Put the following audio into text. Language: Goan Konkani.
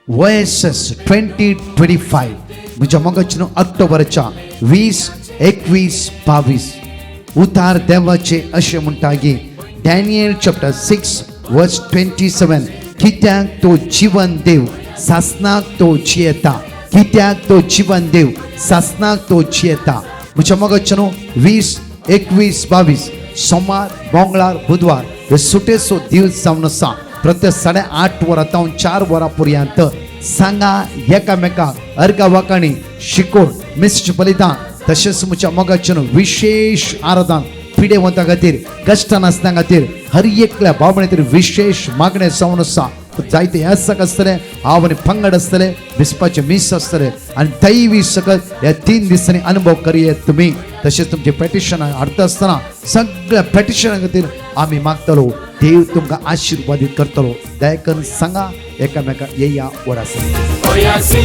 OSS 2025, म्हज्या मोगाचें, ऑक्टोबराच्या 20, 21, 22. उतार देवाचे अशें म्हणटा की Daniel chapter 6 verse 27, कित्याक तो जिवन देव, सासनाक तो जियेता. कित्याक तो जिवन देव, सासनाक तो जियेता. म्हज्या मोगाचें, 20, 21, 22, सोमार, मंगळार, बुधवार हे सुटेचो दीस जावन आसा. प्रत्येक 8:30 वरां तावन 4 वरां पर्यंत. सांगा एकामेकाक, अर्गा वाकाणी शिकोवन मिस बलिदान, तशेंच म्हज्या मोगाचें विशेष आराधन पिडेवंता खातीर, कश्टान आसना खातीर, हर एकल्या भाव खातीर विशेष मागणें जावन आसा. जायते यासक आसतले, हांव आनी पंगड आसतले, बिस्पाचे मीस आसतले आनी दैवी सकत ह्या 3 दिसांनी अनुभव करयेत तुमी. तशेंच तुमचे पेटिशनां हाडटा आसतना सगळ्या पेटिशना खातीर आमी मागतलो. देव तुमकां आशिर्वादीत करतलो. दया करून सांगा एकामेका, येया वडासा. Hoy así.